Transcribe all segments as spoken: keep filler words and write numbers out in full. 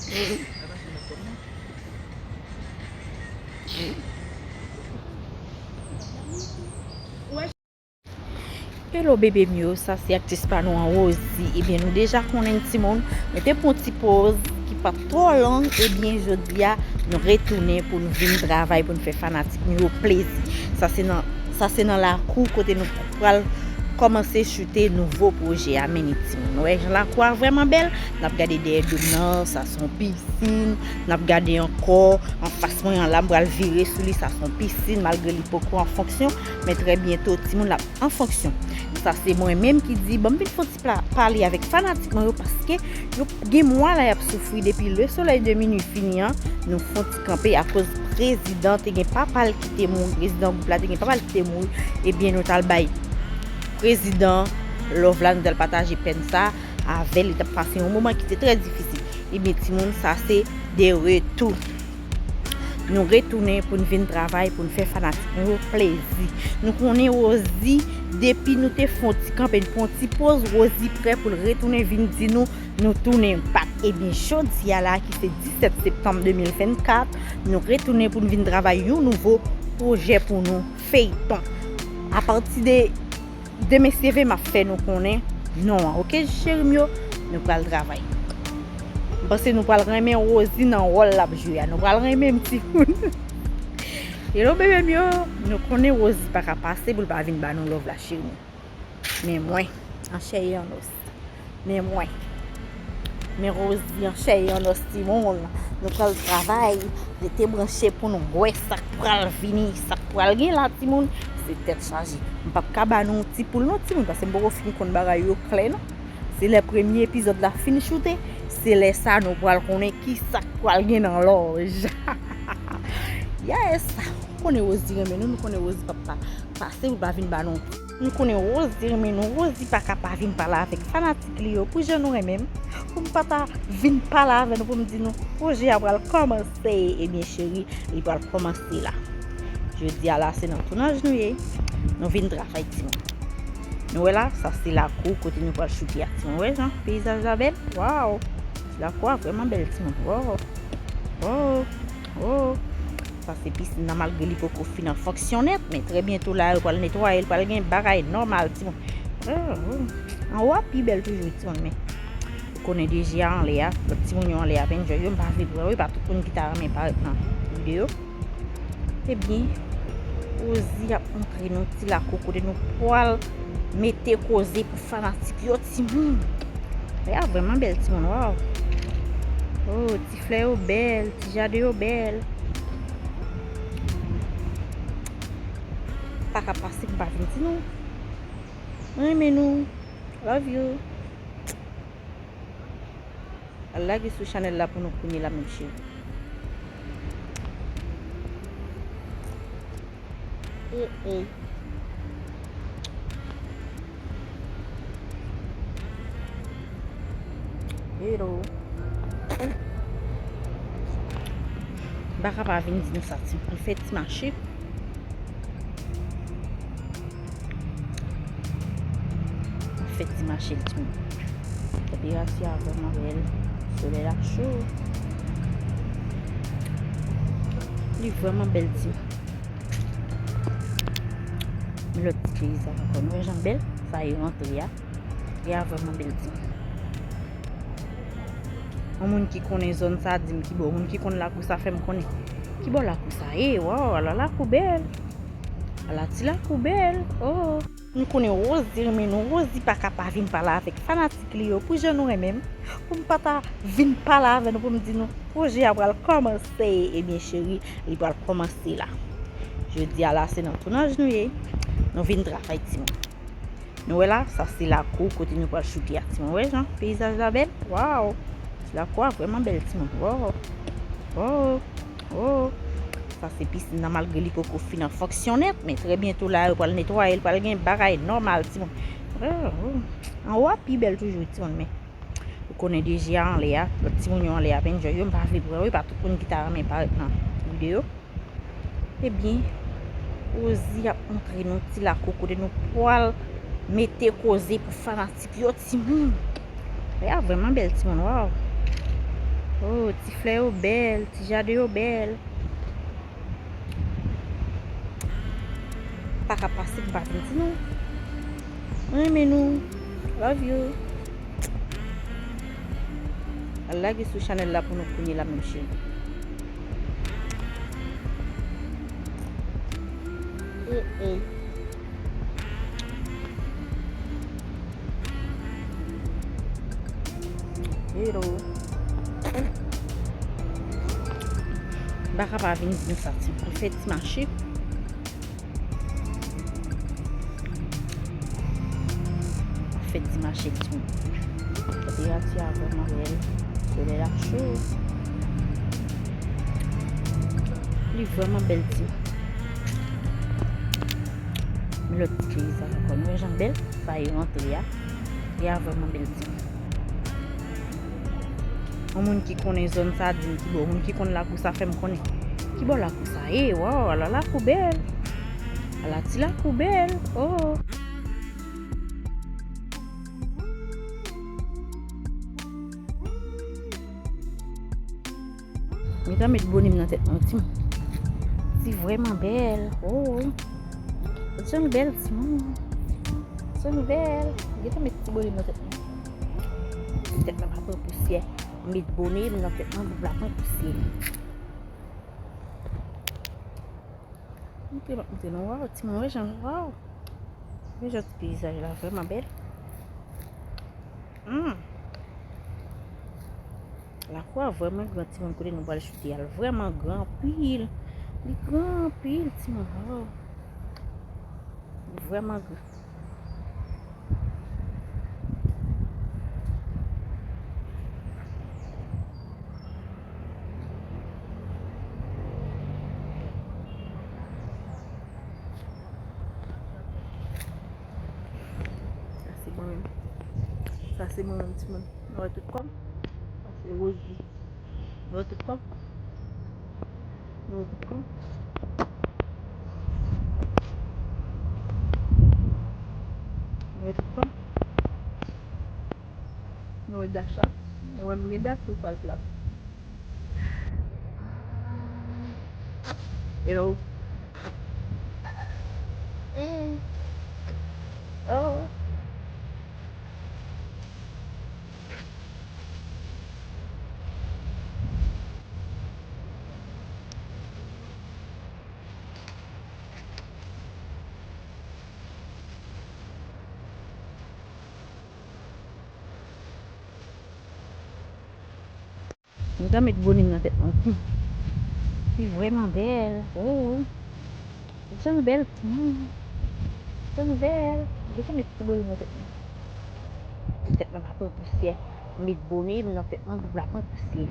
Hello bebe m yo, sa se aktris pa nou an, Rosie. Ebyen, nou deja konnen timoun, nou te pran yon ti poz ki pa t twò long. Ebyen, jodi a, nou retounen pou n vin travay, pou n fè fanatik nou yo plezi. Sa se nan, sa se nan lakou kote nou pral kòmanse choute nouvo pwojè a, men timoun. Ou wè jan lakou a vrèman bèl? N ap gade dèyè dòm nan, sa se yon pisin. N ap gade ankò, anfas mwen an la, m pral vire sou li, sa se yon pisin, malgre li poko an fonksyon, men trè byento, timoun, l ap an fonksyon. Sa se mwen menm ki di, ban m vin fè yon ti pla-, pale avèk fanatik mwen yo, paske yo gen mwa la y ap soufri depi le soleil de minuit fini an, nou fè yon ti kanpe akoz prezidan te gen papa l ki te mouri, prezidan gwoup la te gen papa l ki te mouri, ebyen nou t al bay prezidan love la, nou t al pataje pèn sa avè l, li t ap pase yon moman ki te trè difisil. Ebyen, timoun, sa se de retou. Nou retounen pou n vin travay, pou n fè fanatik nou yo plezi. Nou konnen Rosie, depi nou te fè yon ti kanpe, n pran yon ti poz, Rosie prè pou l retounen vin di nou, nou tounen bak. Ebyen, jodi a la, ki se disèt septanm de mil vennkat, nou retounen pou n vin travay yon nouvo pwojè pou nou, feyton. Apati de Demen se ve m ap fè nou konnen non an, oke, cheri m yo? Nou pral travay. M panse nou pral renmen Rosie nan wòl l ap jwe a. Nou pral renmen m, timoun. Hello, bebe m yo. Nou konnen Rosie pa ka pase pou l pa vin ba nou love la, cheri m yo. Men mwen, an chè e an os. Men mwen. Men Rosie an chè e an os, timoun. Nou pral travay. Rete branche pou nou wè sa k pral vini, sa k pral gen la, timoun. Se tèt chaje. M p ap ka ba nou ti poul non, timoun, paske m poko fin konn bagay yo klè non. Se lè premye epizòd la fin choute, se lè sa nou pral konnen ki sa k pral gen nan lòj. Yes! Nou konnen Rosie renmen nou, nou konnen Rosie p ap pa pase pou l pa vin ba nou. Nou konnen Rosie renmen nou, Rosie pa ka pa vin pale avèk fanatik li yo pou jan nou renmen m. Pou m pa ta vin pale avè nou pou m di nou pwojè a pral kòmanse. Ebyen cheri, li pral kòmanse la. Jodi a la se nan tounaj nou ye. Nou vin travay timoun. Nou wè la, sa se lakou kote nou pral choute a timoun. Wè jan peyizaj la bèl? Waw! Lakou a vrèman bèl timoun. Waw! Waw! Waw! Sa se pisin nan, malgre li poko fin an fonksyon nèt, men trè byento la, yo pral netwaye l, pral gen bagay nòmal, timoun. Oh, oh. Anwo a pi bèl toujou, timoun, men. Ou konnen D J a anlè a, lòt timoun yo anlè ap enjoy yo, m pa vle pran yo, e pa tout moun ki ta renmen parèt nan videyo. Ebyen, Rosie ap montre nou ti lakou kote nou pral mete koze pou fanatik yo, timoun. Bagay a vrèman bèl, timoun, waw. Oh, ti flè yo bèl, ti jaden yo bèl. Pa ka pase pou m pa vin di nou. Mwen renmen nou. Love you. Al lage sou chanèl la pou nou kounye la, menm cheri. Mm, mm. Hello. M pa ka pa vin di nou sa, ti, al fè ti mache. Fè ti mache l, timoun. Tanperati a vrèman bèl. Solèy la cho. Li vrèman bèl, timoun. Men lòt ti peyizaj ankò. Nou wè jan l bèl? Sa e rantre a. Li a vrèman bèl, timoun. Yon moun ki konnen zòn sa, di m ki bò. Moun ki konn lakou sa, fè m konnen ki bò lakou sa ye. Waw, ala lakou bèl. Ala ti lakou bèl. Oh. Nou konnen Rosie renmen nou. Rosie pa ka pa vin pale avèk fanatik li yo pou jan nou renmen m. Pou m pa ta vin pale avè nou pou m di nou pwojè a pral kòmanse. Ebyen cheri, li pral kòmanse la. Jodi a la se nan tounaj nou ye. Nou vin travay, timoun. Nou wè la, sa se lakou kote nou pral choute a, timoun. Wè jan peyizaj la bèl? Waw! Lakou a vrèman bèl, timoun. Waw! Waw! Waw! Sa se pisin nan, malgre li poko fin an fonksyon nèt, men trè byento la, yo pral netwaye l, pral gen bagay nòmal, timoun. Waw! Waw! Anwo a pi bèl toujou, timoun, men. Ou konnen D J a anlè a, lòt timoun yo anlè a ap enjoy yo, m pa vle pran yo, e pa tout moun ki ta renmen parèt nan videyo. Ebyen, Rosie ap montre nou ti lakou kote nou pral mete koze pou fanatik yo, timoun. Bagay a vrèman bèl, timoun, waw. Oh, ti flè yo bèl, ti jaden yo bèl. Pa ka pase pou m pa vin di nou. Mwen renmen nou. Love you. Al lage sou chanèl la pou nou kounye la, menm cheri. E, e. Hello. M pa ka pa vin di nou sa, ti, m fè ti mache. Fè ti mache, ti. Tanperati a vrèman bèl. Solèy la cho. Li vrèman bèl, ti. Men lòt ti peyizaj ankò. Nou wè jan l bèl? Sa e rantre a. Li a vrèman bèl, ti. Yon moun ki konnen zòn sa, di m ki bò. Moun ki konn lakou sa, fè m konnen. Ki bò lakou sa ye? Waw, ala lakou bèl. Ala ti lakou bèl. Oh. Gentan met bone m nan tèt mwen, ti. Ti vrèman bèl. Oh, wi. Jan l bèl, ti moun. Jan l bèl. Gentan met ti bone m nan tèt mwen. Tèt mwen pa pran pousyè. Met bone m nan tèt mwen pou l pa pran pousyè. Montre m ap montre nou. Waw, ti moun, wè jan, waw. Wè jan ti peyizaj la vrèman bèl. Hmm. Lakou a vrèman gran, ti moun, kote nou pral choute a. L vrèman gran anpil. Li gran anpil, ti moun. Waw. Li vrèman gran. Sa se mwen menm. Sa se mwen menm, ti moun. Nou wè tout kòm. Sa se Rosie. Nou wè tout kòm. Nou wè tout kòm. Nou wè tout kòm. Nou wè dach la. Nou wè m gen dach sou paj la. Hello. Mm. Oh. M ta met bone m nan tèt mwen. Hmm. Li vrèman bèl. Oh. Jan l bèl. Hmm. Jan l bèl. Gentan met ti bone m nan tèt mwen. Tèt mwen pa pran pousyè. Met bone m nan tèt mwen pou l pa pran pousyè.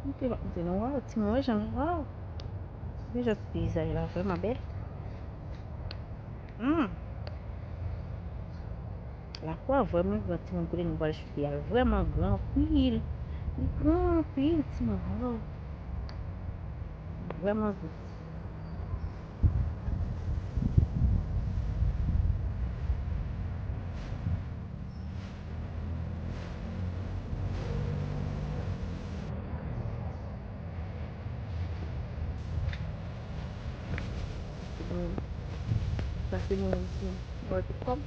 M te, m te nan, waw, ti moun, wè jan, waw. Wè jan ti peyizaj la vrèman bèl. Hmm. Lakou a vrèman gran, ti moun, kote nou pral choute a. Vrèman gran anpil. Li gran anpil, ti moun, waw. Vrèman gran. Sa se mwen menm, ti. Mwen tout kòm.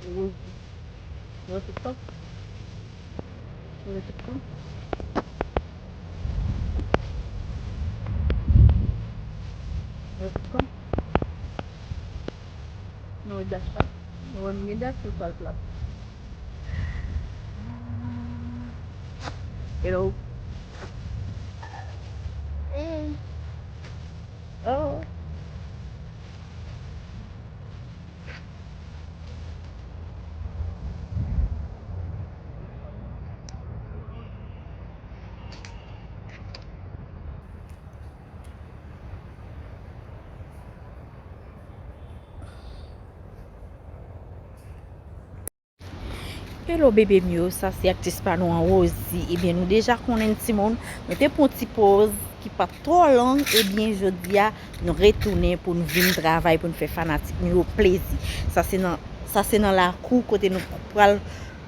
Mwen tout kòm. Mwen tout kòm. Mwen tout kòm. Nou wè dach la. Nou wè m gen dach sou paj la. Hello. Mm. Oh. Hello bebe m yo, sa se aktris pa nou an, Rosie. Ebyen, nou deja konnen, timoun, nou te pran ti pòz ki pa t twò long. Ebyen, jodi a, nou retounen pou n vin travay, pou n fè fanatik nou yo plezi. Sa se nan, sa se nan lakou kote nou pral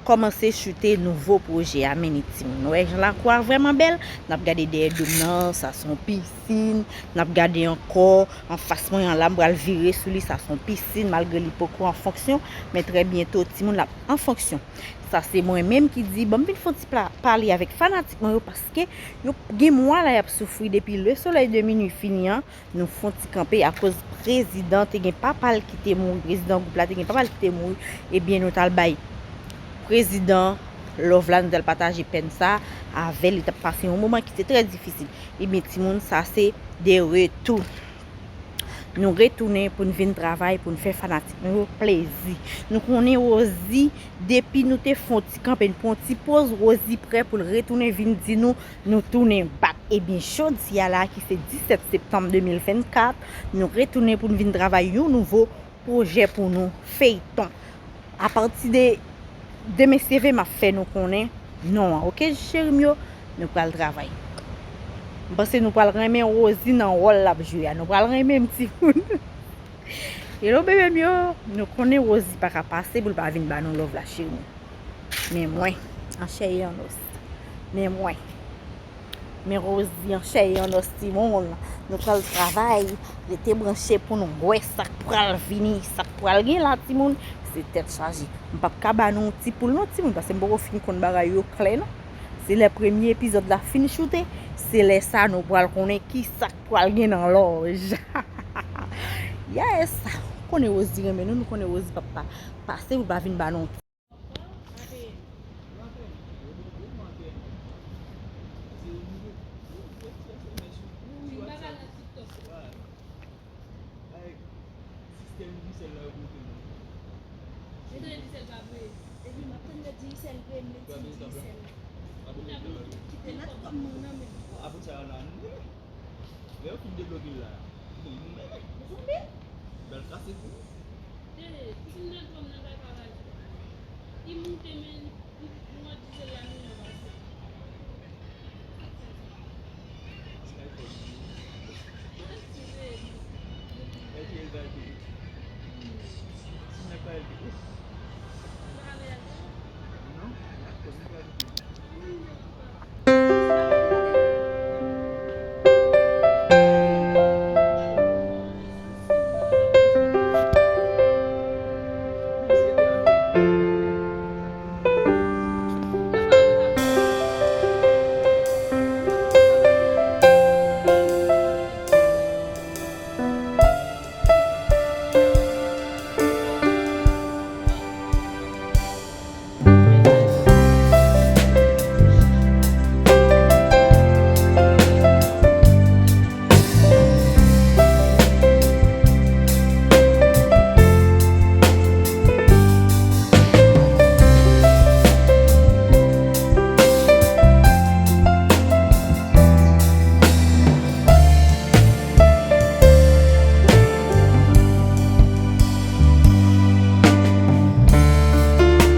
kòmanse choute nouvo pwojè a, men ni timoun. Nou wè jan lakou a vrèman bèl? N ap gade dèyè do m nan, sa se yon pisin. N ap gade ankò, anfas mwen an la, m pral vire sou li, sa se yon pisin, malgre li poko an fonksyon, men trè byento, timoun, l ap an fonksyon. Sa se mwen menm ki di, ban m vin fè yon ti pla-, pale avèk fanatik mwen yo, paske yo gen mwa la y ap soufri depi le soleil de minuit fini an. Nou fè yon ti kanpe akoz prezidan te gen papa l ki te mouri, prezidan gwoup la te gen papa l ki te mouri, ebyen nou t al bay prezidan love la, nou t al pataje pèn sa avè l, li t ap pase yon moman ki te trè difisil. Ebyen timoun, sa se de retou. Nou retounen pou n vin travay, pou n fè fanatik nou yo plezi. Nou konnen Rosie, depi nou te fè yon ti kanpe, n pran yon ti poz, Rosie prè pou l retounen vin di nou, nou tounen back. Ebyen, jodi a la, ki se disèt septanm de mil vennkat, nou retounen pou n vin travay yon nouvo pwojè pou nou, feyton. Apati de demen seve, m ap fè nou konnen non an, oke, cheri m yo? Nou pral travay. M panse nou pral renmen Rosie nan wòl l ap jwe a. Nou pral renmen m, timoun. Hello, bebe m yo. Nou konnen Rosie pa ka pase pou l pa vin ba nou love la, cheri m. Men mwen, an chè e an os. Men mwen. Men Rosie an chè e an os, timoun. Nou pral travay. Rete branche pou nou wè sa k pral vini, sa k pral gen la, timoun. Se tèt chaje. M p ap ka ba nou ti poul non, timoun, paske m poko fin konn bagay yo klè non. Se lè premye epizòd la fin choute, se lè sa nou pral konnen ki sa k pral gen nan lòj. Yes! Konnen Rosie renmen nou, nou konnen Rosie p ap pa pase pou l pa vin ba nou. Sistèm Digicel la yo bloke nou. Etan Digicel pa vre. Epi m ap tann lè Digicel vre, m met ti Digicel la. Kite nèt kòm mwen nan men. Apre sa yo la nou. Lè yo fin debloke l la. Bon, nou menm. Ou zonbi? Bèl kase pou nou. Tande, ti nèt kòm nan kay pa raje. Li moute men li, li, li pran Digicel la.